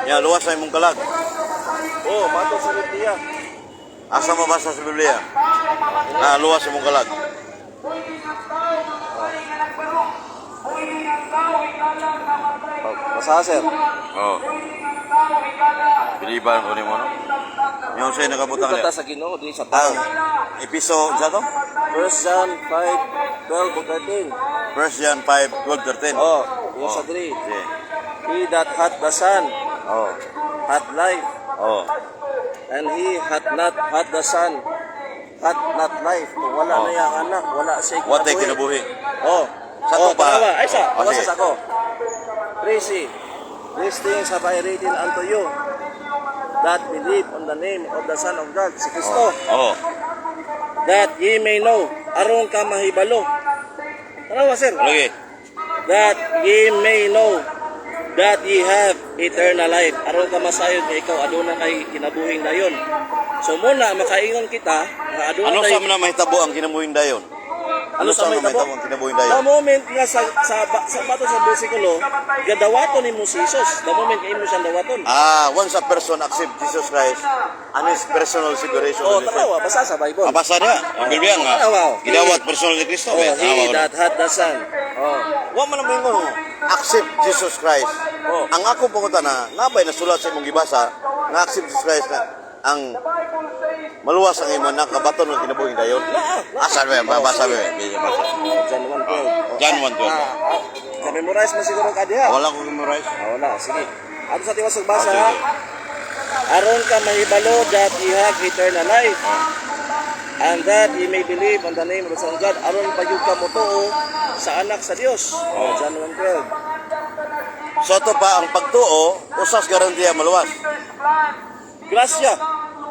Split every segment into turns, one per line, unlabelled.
Nya luwas sa imong kalag.
Oh, matod sa Biblia.
Asa mabasa sa Biblia? Na luwas sa imong kalag.
Oh, basa, sir.
Oh. Biliban ko nimo, no. Nya unsay nakabutang
Kata
niya?
sa Ginoo di sa tao.
Ang Episo unsa to?
1 John 5, 12 ug 13.
1 John 5, 12, 13.
Oh, yung sa 3.
Sige.
He that hath the Son hath life, and he hath not hath the Son hath not life. Kung wala na yang anak, wala siya
Watay kinabuhi.
Oh.
Sa
Oh,
to pa.
tanawa. Ay sa,
Oh,
oh,
sige.
sa ako. 3C. These things have I written unto you that believe on the name of the Son of God, si Kristo, that ye may know, aron ka mahibalo. Tanawa, sir.
Lagi.
That ye may know that ye have eternal life. Aron ka masayod nga ikaw aduna kay kinabuhing dayon. So muna makaingon kita nga aduna
Ano
kay
sa man na mahitabo ang kinabuhing dayon? Ano sa man mahitabo ang kinabuhing dayon?
The moment nga sa bato sa bersikulo, gadawaton nimo si Jesus. The moment nga imo siyang dawaton.
Ah, once a person accept Jesus Christ and his personal salvation.
Oh, tanawa, basa sa Bible.
Mabasa niya. Ang Biblia nga.
Tanawa, oh.
Gidawat personal ni Kristo.
Oh,
Eh.
he that hath the Son. Oh.
Wa man ang moingon, oh, accept Jesus Christ.
Oh.
Ang akong pangutana, nabay nasulat sa imong gibasa nga accept Jesus Christ na ang maluwas ang imo nakabaton ng kinabuhing dayon.
Naa, naa.
Asa ba? Basa ba? Basa.
John 1:12.
John 1:12.
Ah, ah, na-memorize mo siguro ka diha.
Wala ko memorize.
Ah, wala, sige. Ato sa tiwas basa
Ah,
ha.
sige.
Aron ka mahibalo that ye have eternal life. And that ye may believe on the name of the Son of God. Aron payud ka motuo sa anak sa Dios. Oh, John 1:12.
So ito pa ang pagtuo, usas garantiya maluwas.
Grasya.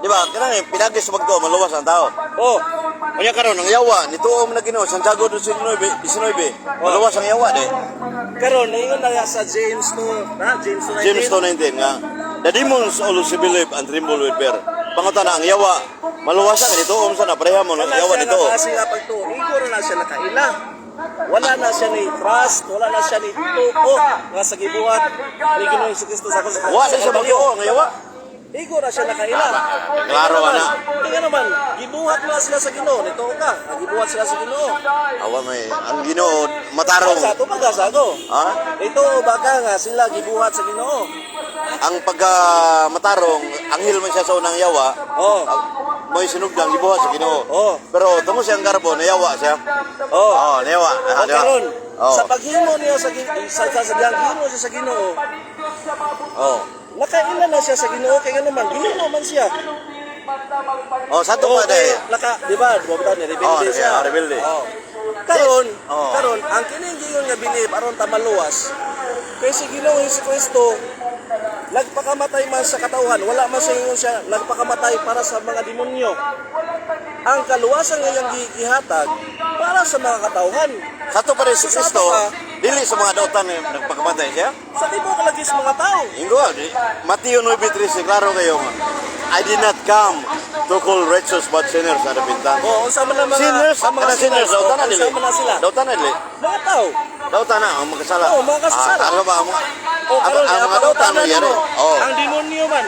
Di ba? Kanang pinagi sa pagtuo maluwas ang tao.
Oh,
Unya karon ang yawa nituo man na Ginoo Santiago 19, 19. Maluwas ang yawa di.
Karon naingon na sa James 2, na James 2:19.
James 2:19 nga the demons also believe and tremble with fear. Pangutana, ang yawa maluwas ang nituo sa na pareha mo ng
Wala
yawa
siya
nituo.
nga klase nga pagtuo. Igo na siya nakaila. Wala na siya ni trust, wala na siya ni tuo nga sa gibuhat ni Ginoong Kristo sa krus.
Wa na siya magtuo ang yawa.
Igo na siya nakaila.
Klaro ana.
Nga naman, gibuhat na sila sa Ginoo, nituo ka. Nga gibuhat sila sa Ginoo.
Awa may ang Ginoo matarong.
Sa ato pagasago.
Ha?
Ito baka nga sila gibuhat sa Ginoo.
Ang pagka matarong, anghel man siya sa unang yawa,
Oh.
mo'y sinugdang gibuhat sa Ginoo.
Oh.
Pero tungod siyang garbo, nayawa siya.
Oh.
Oh, nayawa. Ah,
O
di ba?
karon,
Oh.
sa paghimo niya sa himo siya sa Ginoo, nakaila na siya sa Ginoo kay nga naman Ginoo man siya.
Oh, sa ato
Oh,
pa
kay
day.
naka, di ba? Di ba ni rebelde
Oh,
siya.
oh, rebelde.
Oh. Karon, karon ang kining giyon nga believe aron ta maluwas kay si Ginoong Hesus Kristo nagpakamatay man sa katawhan, wala man sa ingon siya nagpakamatay para sa mga demonyo. Ang kaluwasan nga iyang gihatag para sa mga katawhan.
Sa ato pa rin si
Sa ato
Kristo,
pa.
dili sa mga dautan na nagpakamatay siya.
Sa tibuok lagi sa mga tao.
Ingo, Mateo 9:13, klaro kayo nga. I did not come to call righteous but sinners na repentance.
Oh, unsa man ang mga
Sinners,
ang mga
kana sinners, dautan na
oh,
dili.
unsa man na sila?
Dautan na dili.
Mga tao.
Dautan na ang makasala.
Oo, mga kasasala.
Ah, ano ba ang mga
Oh, karon
ang mga dautan na yari. Oh.
Ang demonyo man.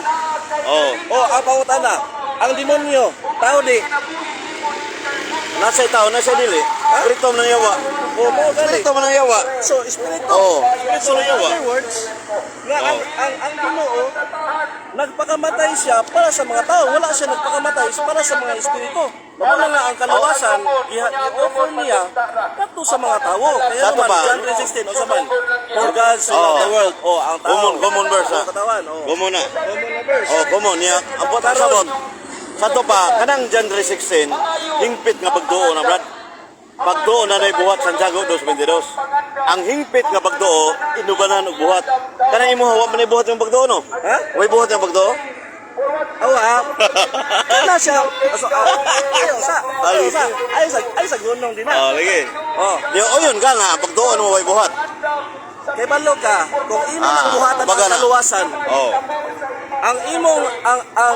Oh.
Oh, ang pangutana. Ang demonyo, tao di.
Nasa tao na siya dili. Espiritu man ang yawa.
Oh, mo gani.
Espiritu man ang yawa.
So, espiritu.
Oo. Espiritu
So,
ng
in
yawa.
other words, nga ang Ginoo nagpakamatay siya para sa mga tao. Wala siya nagpakamatay para sa mga espiritu. Wala nga ang kaluwasan, i-offer niya kadto sa mga tao. Kaya
Sa ato
naman,
pa.
John 3:16, unsa man? For God so loved the world. Oh, ang tao.
Common, common verse
Ang
ha.
katawan, oh.
Common na.
Common na verse.
Oh, common niya. Ang puta sabot. Sa to pa, kanang John 3:16, hingpit nga pagduo na, brad. Pagduo na na'y buhat Santiago 2:22. Ang hingpit nga pagduo, inubanan og buhat. Kanang imo wa man buhat yung pagduo, no?
Ha?
Way buhat yung pagduo?
Awa. Kana siya. So, ayo sa, ayo sa, ayo sa, ayo sa gunong din na.
Oh, lagi.
Oh.
Di o yun ka nga pagduo mo way buhat.
Kay balo ka, kung imo
Ah,
nang buhatan
kumbaga
ang
na.
kaluwasan, ang imong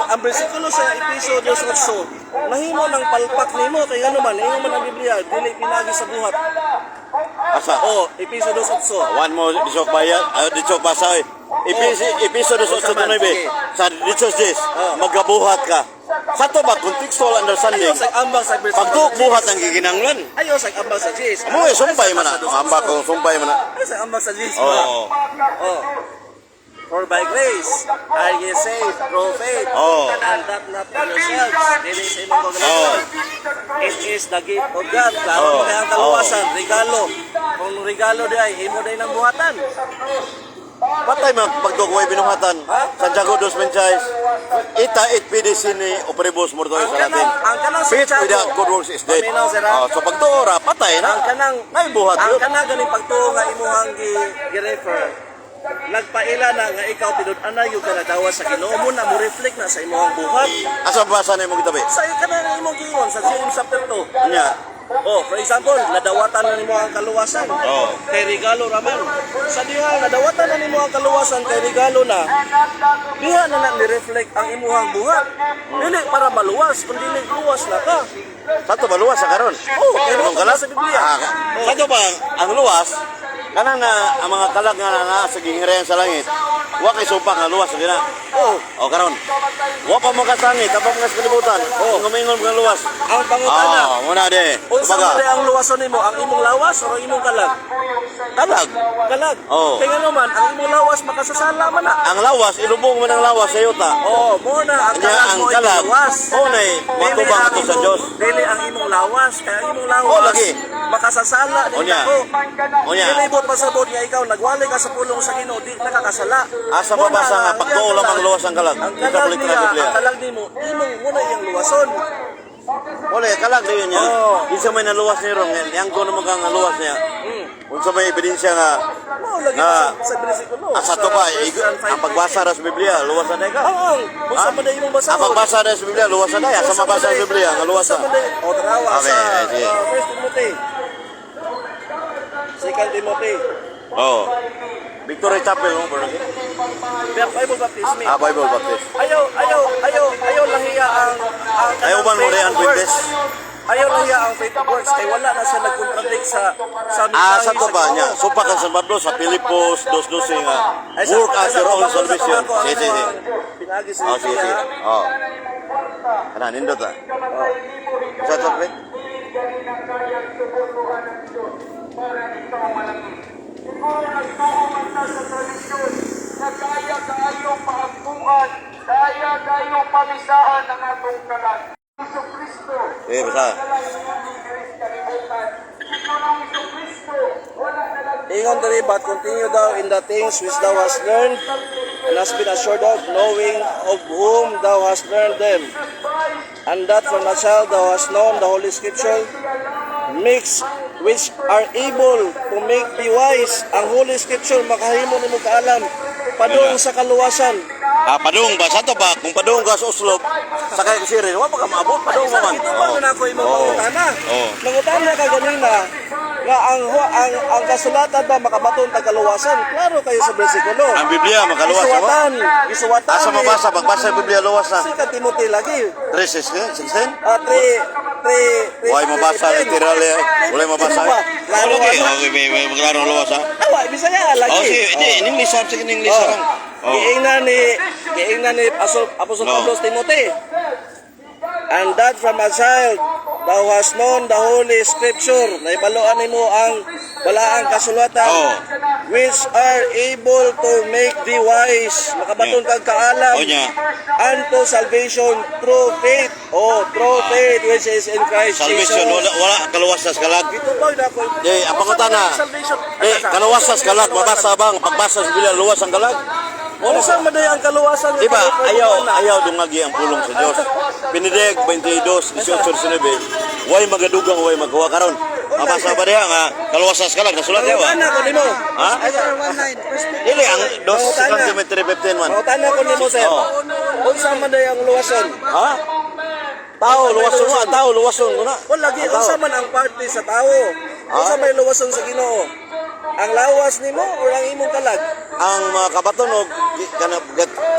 ang bersikulo sa Episo 2:8 nahimo ng palpak nimo kay ngano man ingon man ang Biblia, dili pinagi sa buhat.
Asa?
Oh, Episo 2:8.
One mo disok baya, disok basa eh. Episo Episo 2:8-9.
Sige.
Sa dichos dis, magabuhat ka. Sa to ba contextual understanding?
Ayaw sa ambang sa bersikulo.
Pagtuok buhat ang giginanglan.
Ayaw sa ambang sa Jis.
Amo eh, sumpay man na. Amba kung sumpay man na.
Ayaw sa ambang sa Jis ba?
Oo.
Oh. For by grace are ye saved through faith. And that not of yourselves. Dili sa imong kagalakan. It is the gift of God. Klaro mo kaya ang kaluwasan. Regalo. Kung regalo di ay, imo day ng buhatan.
Patay man pagtuok way binuhatan.
Ha?
Santiago dos Mensahes. Ita it PDC ni Operibus Mordoy
Ang
sa Latin.
kanang
Faith
Santiago.
without good works is dead.
Paminaw, sir, ha?
Oh, so pagtuo ra patay na.
Ang kanang
Nay buhat
ang
yun.
kanang ganing pagtuo nga imuhang gi gi-refer, nagpaila na nga ikaw tinud-anay yung kanadawa sa Ginoo mo na mo reflect na sa imuhang buhat.
Asa basa na imong gitabi?
Sa kanang imong giingon sa James chapter 2.
Nya.
Oh, for example, nadawatan na nimo ang kaluwasan. Kay regalo raman. Sa diha nadawatan na nimo ang kaluwasan kay regalo na. Diha na na ni-reflect ang imuhang buhat. Dili para maluwas, kun dili luwas na ka.
Sa to ba luwas sa karon?
Oh, kay
Anong
mo
kalag?
sa Biblia.
Ah, sa to ba ang luwas kanang na ang mga kalag nga naa sa gihingrayan sa langit? Wa kay supak nga luwas sa dina.
Oh,
O karon. Wa pa mo kasangit, tapos mga sa kalibutan. Oh, ngumingon mga luwas.
ang pangutana.
Ah, muna de.
Unsa
Kumbaga,
man di ang luwason nimo, ang imong lawas o ang imong kalag?
Kalag.
Kalag.
Oh.
Kay ngano man, ang imong lawas makasasala man na.
Ang lawas ilubong man ang lawas sa yuta.
Oh, mo na ang
Nya,
kalag
ang
mo ay
kalag,
lawas.
mo na eh,
Dili
matubang
ang
ato sa Diyos.
Dili ang imong lawas, kaya ang imong lawas
Oh, lagi.
makasasala din
Unya.
ako.
Unya.
Dili bot pasabot nga ikaw nagwali ka sa pulong sa Ginoo, di nakakasala.
Asa
Mo na
mabasa nga,
ang
pagtuo
iyang
lamang
kalag.
luwas ang kalag.
Ang
Isa
kalag
balik na
niya,
Biblia.
ang kalag nimo, imong muna iyang luwason.
Wala, kalag na yun niya.
Oo.
Kinsa may naluwas niya ron, yang ko naman kang naluwas niya. Unsa may ebidensya nga
Mao lagi
Ah.
sa bersikulo.
asa to
sa
pa
First John
ang pagbasa ra sa Biblia, luwas na ka.
Oo, unsa man imong basahon?
Ang pagbasa ra sa Biblia, luwas na kay. Asa mabasa sa Biblia nga luwas na.
O, tanawa
Okay,
sa
sige.
First Timothy. Second Timothy.
Oh. Victory Chapel mo bro.
Bible Baptist me.
Ah, Bible Baptist.
Ayaw, ayaw, ayaw, ayaw lahiya ang
Ayaw ba mo
faith
Rean
of works.
Fuentes?
Ayaw lahiya ang faith of works kay wala na siya nag-contradict sa
Ah,
mensahe
sa to ba
Ginoo.
niya? Supa kan San Pablo sa Filipos 2:12 nga.
Ay,
Work
ay,
as your own
bago sa
salvation.
tabako, ang
Sige, sige.
Pinagi sa
Oh, sige, sige.
Biblia.
Oh. Kana nindot ah. Sa to pre?
Siguro nagtuo man ta sa tradisyon na kaya kaayong paampungan, kaya kaayong pamisahan ang atong kalag. Hesus Kristo,
Eh, basta.
wala na lang niini diri sa kalibutan. Si Ginoong Hesus Kristo, wala na lang
Ingon diri, "But continue thou in the things which thou hast learned and hast been assured of, knowing of whom thou hast learned them, and that from a child thou hast known the holy scripture, mix which are able to make thee wise." Ang holy scripture makahimo nimo kaalam padung sa kaluwasan.
Ah, padung ba sa to ba kung padung ka sa Oslo, sakay ka sirin, wa pa ka maabot, padung mo man.
Ito ba na ako imong pangutana?
Oo.
Nangutana ka ganina nga ang kasulatan ba makabaton tag kaluwasan? Klaro kayo sa bersikulo.
Ang Biblia makaluwas mo.
Gisuwatan, gisuwatan.
Asa mabasa pagbasa sa Biblia luwas na.
Second Timothy lagi.
3:16.
Ah, 3 3 3
Why mabasa literal eh. Wala mabasa.
Klaro
Okay,
ano?
okay, may klaro luwas ha.
Awa, Bisaya lagi.
Oh, si, di, in English ha, sige in English
Oh.
lang. Oh.
Giingnan ni Apostle
No.
Pablo Timothy. "And that from a child thou hast known the holy scripture." Naibaloan nimo ang balaang kasulatan.
Oh.
"Which are able to make thee wise." Makabaton kag kaalam.
Oh, nya.
"Unto salvation through faith." Oh, through faith which is in Christ
Salvation
Jesus.
wala wala kaluwas sa kalag.
Gitubag na ako.
Di, ang pangutana.
Salvation.
Di, kaluwas sa kalag, mabasa bang pagbasa sa Biblia luwas ang kalag?
Unsa man day ang kaluwasan nga
Di ba,
girefer
ayaw,
mo na?
ayaw dungagi ang pulong sa Diyos. Pinideg 22:18-19, way magadugang, way magawa karon. Mabasa ba diha nga kaluwas sa kalag nasulat diha ba?
Mangutana ko nimo.
Ha? Dili ang dos
Mangutana.
3:15 man.
Mangutana ko nimo, sir.
Oh.
Unsa man day ang luwason?
Ha? Tao luwason mo, ang tao luwason mo na.
Wala lagi
Ang tao.
unsa man ang parte sa tao? Unsa may luwason sa Ginoo? Ang lawas nimo or ang imong kalag?
Ang mga kabatunog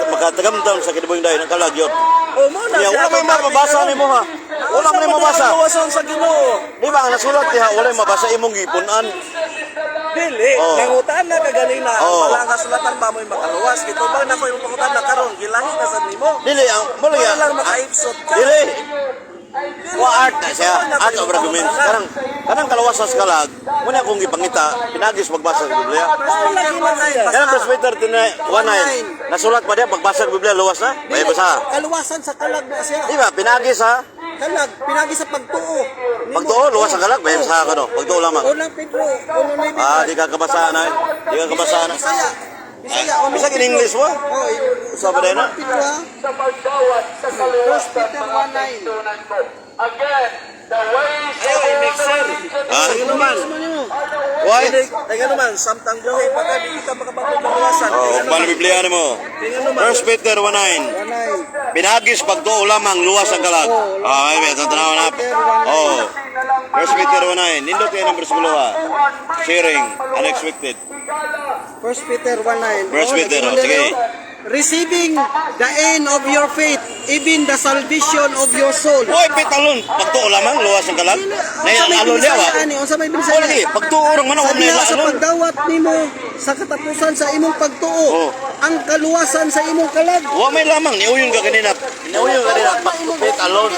makatagamdam sa kinabuhing dayon ang kalag yun.
O mo na
Niya,
siya
wala may
atong topic
mabasa
karon.
nimo ha. Wala
Unsa
man
man
mabasa.
ang kaluwasan sa Ginoo.
Di ba ang nasulat diha wala mabasa imong gipunan.
Dili, nangutan na kaganina ang balang kasulatan ba mo'y makaluwas. Gitubang na ko imong pangutan na karon, gilahi na sad nimo.
Dili ang mo lagi.
Para lang makaipsot ka.
Dili.
Dili.
Wa art na siya.
Gitubang na ko
Art of
imong
argument.
pangutana.
Kanang kalawasan sa kalag, muna akong gipangita, pinagis pagbasa sa Biblia.
Mo lagi na siya.
Kanang First Peter 1:9, nasulat pa diya pagbasa sa Biblia luwas na? May basa.
Kaluwasan sa kalag na siya.
Di ba pinagis ha?
Kalag, pinagi sa pagtuo. Nimo.
Pagtuo luwas ang kalag, may basa ka no. Pagtuo lamang.
Unang Pedro, 1:9.
Ah, di ka kabasa na. Di ka kabasa na.
Bisaya. Bisaya, unang
Bisag in
Pedro.
English mo?
Oh,
Usa ba na?
Pedro ha?
Sa pagdawat sa kaluwasan,
Peter
mga
1:9.
kaigsunan ko. Again, the ways
Ayaw,
of
i-mixer.
Ha?
Sige naman.
Why?
Dili, kaya naman, samtang buhay pa ka, di ka makapagod kaluwasan.
Oh,
Kaya
paano
naman,
Biblia nimo?
kaya naman.
First Peter 1:9.
1:9.
Pinagis pagtuo lamang luwas ang kalag. Ah, ay, ito tanaw na. Oh. First Peter 1:9. Nindot kayo ng bersikulo ha. Sharing unexpected.
First Peter 1:9.
First
Oh,
Peter,
naging
sige.
Receiving the end of your faith, even the salvation of your soul.
Uy, pitalon. Pagtuo lamang luwas ang kalag. Nay
Unsa may
alon niya
Binisaya
ba?
ani? Unsa may
Oh,
Binisaya?
lagi pagtuo rang man
Sa
ako
diha
na
sa
alon.
pagdawat nimo sa katapusan sa imong pagtuo, ang kaluwasan sa imong kalag.
Wa may lamang niuyon ka kanina. Niuyon ka kanina pagtupit alon.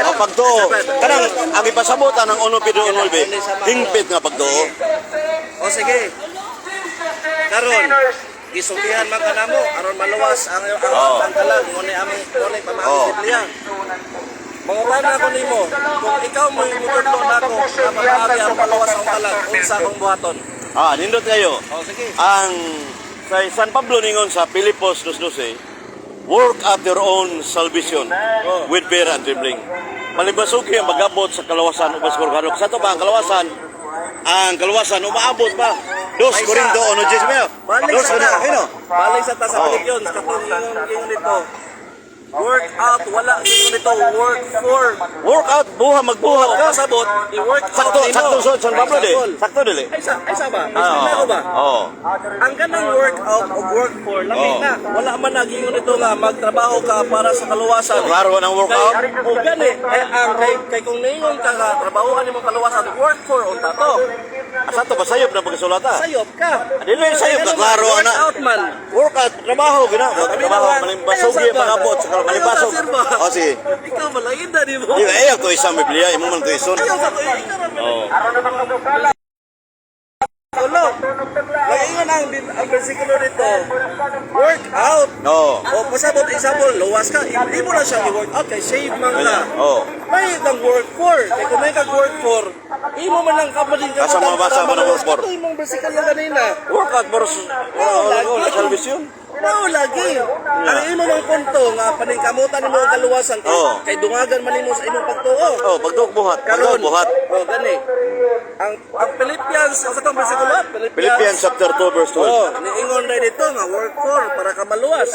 O pagtuo. Kanang ang ipasabot ang 1 Pedro 1:9. Hingpit nga pagtuo.
O sige. Karon, gisultihan man ka namo aron maluwas ang kalag mo ni among mo ni pamaagi Biblia. Mangutana ko nimo, kung ikaw mo mutudlo nako nga pamaagi ang paluwas ang kalag, unsa akong buhaton?
Ah, nindot kayo.
O sige.
Ang sa San Pablo ningon sa Filipos 2:12, work at your own salvation with fear and trembling. Malibasuki ang magabot sa kalawasan ubos Korinto. Sa to ba ang kalawasan? Ang kalawasan umaabot pa. 2
Ay,
Korinto 1:10 mayo.
Balik
2
sa
Korinto.
ta.
Ano?
Balik sa ta sa
Oh.
Philippines katong ingon ingon nito. Work out, wala ingon nito, work for.
Work out, buha magbuhat
O
ka.
pasabot, i-work out
Sakto,
nimo.
sakto sa San Pablo di.
Example.
Sakto dili.
Ay sa ba?
Ah,
Explain ko ba?
Oo.
Ang kanang workout o work for, lami na. Wala man nagingon nito nga magtrabaho ka para sa kaluwasan.
Klaro ang workout.
Kay, o gani, ay, ang kay kung ningon ka nga trabahoan nimong kaluwasan, work for unta to.
Asa to ba sayop na pagkasulata?
Sayop ka.
Dili sayop ka klaro ana.
Workout man.
Workout, trabaho gina. Trabaho malimbasugi ang pangabot sa malibasog. O sige.
Ikaw malainda di mo.
Di ba ayaw to isang Biblia, imo man to ison.
Ayaw sa to, ikaw ra man.
Oo.
Ulo. Lagi ang bersikulo dito. Work out.
Oo.
O pasabot example, luwas ka, hindi mo na siya i-work out kay save man ka.
Oo.
May kang work for. Kay kung may kang work for, imo man lang ka pa din
Asa mabasa ba ng work for?
Ito imong bersikulo kanina.
Workout boros.
Oo, lagi.
Oh, salvation.
No, lagi. Ang imo mang punto nga paningkamutan nimo ang kaluwasan kay, kay dungagan man nimo sa imong pagtuo.
Oh, pagtuok buhat, pagtuok buhat.
Oh, gani. Ang Philippians, sa katong bersikulo, Philippians,
Philippians chapter 2 verse 12.
Oh, niingon na dito nga work for para ka maluwas.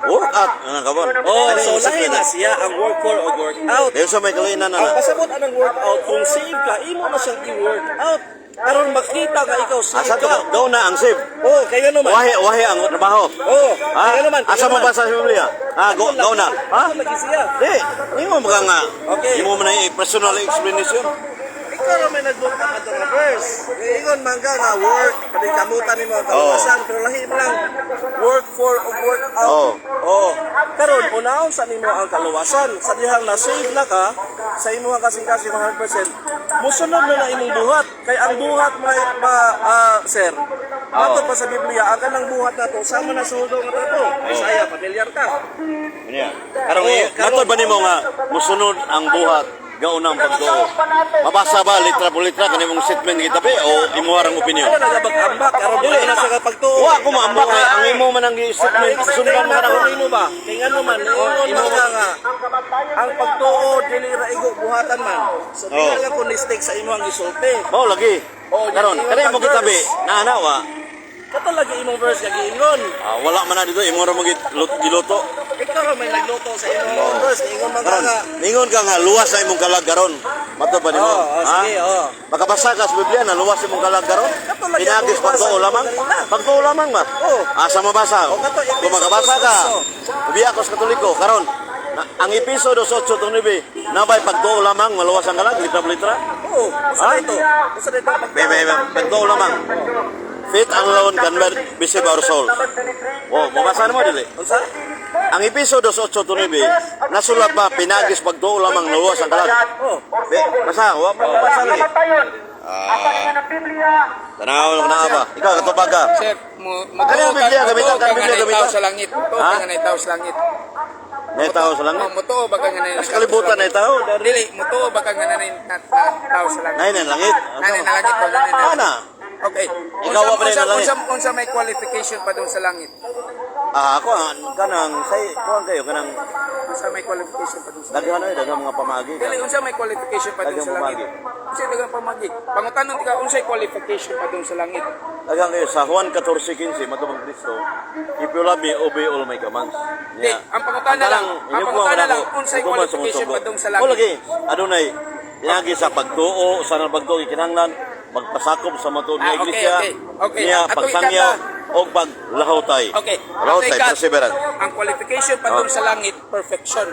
Workout ano ka bon?
Oh, so lahi na siya ang work for o work out.
Dahil sa may kalinan na
Ang
na.
pasabot anang workout, kung save ka, imo na siyang i-work out. Aron makita nga ikaw save
Asa to
ka.
daw na ang save.
Oh, kaya naman.
Wahi wahi ang trabaho.
Oh,
Ha?
kaya naman. Kaya
Asa
naman.
mabasa sa Biblia? Ah, go go na. Ha?
Ano lagi siya?
Di, imo mga nga.
Okay.
Imo man na personal explanation.
Ikaw ra may nagbuhat ang atong nga verse. Ingon man ka nga work, paningkamutan nimo ang kaluwasan, pero lahi mo lang work for o work out. Oh. Karon unahon sa nimo ang kaluwasan. Sa dihang na save na ka sa imong kasing-kasing 100%, musunod na na imong buhat. Kay ang buhat may ma, sir. Matod pa sa Biblia, ang kanang buhat nato sama na sa hugaw nga tato. Isaiah, pamilyar ka.
Unya. Karon
Oh, karon.
matod ba nimo nga musunod ang buhat gaunang pagtuo? Mabasa ba litra po litra kanimong statement gitabi o imo arang opinion?
Wala na mag-ambak aron dili na sa pagtuo.
Wa ko maambak kay ang imo man ang statement sundan man
Ako
ako.
nimo ba? Kay ngano man, ingon man ka nga ang pagtuo dili ra igo buhatan man. So dili lang ko mistake sa imo ang gisulti.
Mao lagi.
Oh,
Karon,
ingon
kani mo
kang
gitabi,
verse.
na ana wa.
Kato lagi imong verse nga giingon.
Ah, wala man na dito imo ra mo giluto.
Ikaw ra may nagluto sa imong verse, ingon man ka
Karon,
nga.
ningon ka nga luwas sa imong kalag karon. Matod ba nimo?
Oh, sige, oh.
Makabasa ka sa Biblia na luwas imong kalag karon?
Kato Kato lagi
Pinagis
ako gibasa
pagtuo lamang?
kanina.
Pagtuo lamang ba?
Oo.
Asa mabasa?
O, kato, Epeso
Kung makabasa ka,
2:8.
ubiya ko sa Katoliko, karon. Ang Epeso 2:8-9, nabay pagtuo lamang, maluwas ang kalag, litra-litra.
Oo, usa
Ha?
na ito. Usa na ito.
Be, be, be, pagtuo lamang. Faith alone can be save our souls. Oh, mabasa mo dili.
Unsa?
Ang Epeso 2:8-9, nasulat ba pinagis pagtuo lamang maluwas ang kalag?
Oh.
Be, basa, wa pa mabasa lagi.
Kamatayon. Apan nga ng Biblia,
Tanaw na ba? Ikaw katubag ka.
Sir, mo
Ano ang Biblia? Gamitan
mutuo
ka
ka
ang
nga
Biblia,
na
gamitan.
tao sa langit. Mutuo
Ha?
ka nga na tao sa langit.
May tao sa langit.
Oh, mutuo ba ka nga na
Sa kalibutan ay tao.
Dili, mutuo ba ka nga na tao sa langit?
Nay na langit.
Nanay na langit o nanay na.
Ana.
Okay.
Ikaw wa pa rin
Unsa
na langit.
unsa unsa may qualification pa dun sa langit?
Ah, ako ang kanang say kuan kayo kanang
Unsa may qualification pa dun sa langit?
daghan ay daghang mga pamagi.
Dili, unsa may qualification pa dun
Daghang
sa langit?
pamagi.
Unsa daghang pamagi? Pangutanon ka unsay qualification pa dun sa langit?
Daghang kayo sa Juan 14:15 matubang Kristo. "If you love me, obey all my commands."
Di, ang pangutana lang, ang pangutana lang, unsay qualification pa dun sa langit?
O lagi, adunay pinagi sa pagtuo, sa nang pagtuo kinahanglan magpasakop sa matuod nga
Ah, okay,
iglesia.
okay.
Niya
Ato
pagsangyaw o paglahutay.
Okay.
Lahutay,
Ate Kat,
perseverance.
ang qualification pa dun sa langit, perfection.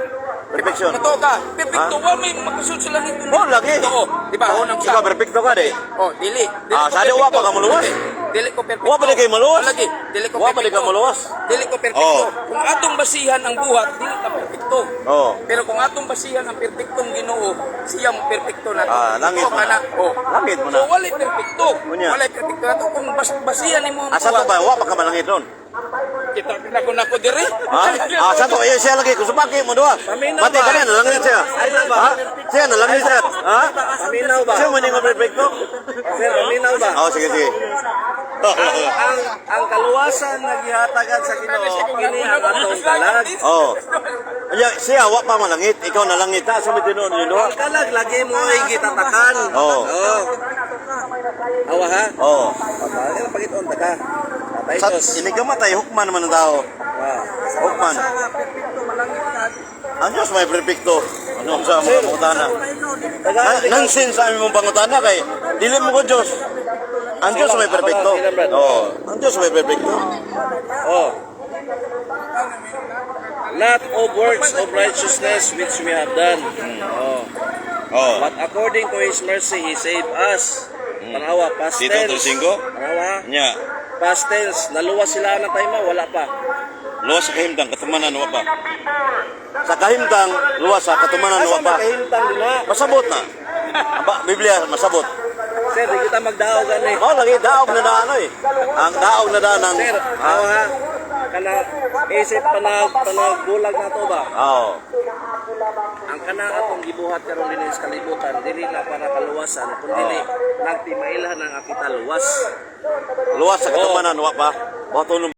Perfection.
Totoo ka. Perfecto. Wa may makasud sa langit.
Oh, lagi.
Totoo. Di ba? Unang sa.
Ikaw perfecto ka di.
Oh, dili. Dili
Ah,
ko
sa di, wa
perfecto.
pa ka muluwas?
Dili ko perfecto.
Wa pa di kay maluwas?
Lagi. Dili ko
Wa pa di
perfecto.
ka maluwas?
Dili ko perfecto.
Oh.
Kung atong basihan ang buhat, dili ka perfecto.
Oh.
Pero kung atong basihan ang perfectong Ginoo, siya mo perfecto na.
Ah, langit mo na.
Oh.
Langit mo na.
So walay perfecto.
Unya.
Walay perfecto nato kung basihan nimo ang
Asa to
buhat.
ba wa pa ka malangit ron?
Kita na ko nako diri.
Ha? Ah, sa to eh, siya lagi kung supaki mo duha.
Paminaw
Pati
ba?
kanin nalangit siya.
ba?
Ha? Siya nalangit siya. Ha?
Paminaw ba?
Siya man yung perfecto?
Sir, paminaw ba?
Oh, sige sige.
Ang kaluwasan nga gihatagan sa Ginoo kini ang atong kalag.
Oh. Anya, siya wa pa malangit, ikaw nalangit ta sa may tinuod ni duha.
Ang kalag lagi mo ay gitatakan.
Oo.
Oh. Awa ha.
Oh.
Patay pagit-on ta ka. Patay
Sa
tos.
ini ka matay hukman man ang tao.
Wow.
Hukman. Ang Diyos may perfecto. Ano ang sa mga pangutana? Nansin sa aming mong pangutana kay dili mo ko Diyos. Ang Diyos may perfecto. Oh, ang Diyos may perfecto.
Oh. Not of works of righteousness which we have done. Oh.
Oh.
But according to His mercy, He saved us. Tanawa, past
Dito,
tense.
Tulsingo?
Tanawa,
Nya,
past tense. Naluwas sila ng time, wala pa.
Luwas sa kahimtang katumanan wa pa. Sa kahimtang luwas sa katumanan wa
Asa
pa.
makahimtang din na?
Masabot na. Aba, Biblia masabot.
Sir, di kita magdaog ani.
Mao lagi daog na daan oy. Ang daog na daan ang
Sir, awa ha. Kana isip panagbulag na to ba?
Oo.
Ang kana atong gibuhat karon dinhi sa kalibutan dili na para kaluwasan kundi nagtimailhan ang akita luwas.
Luwas sa katumanan wa pa. Bato.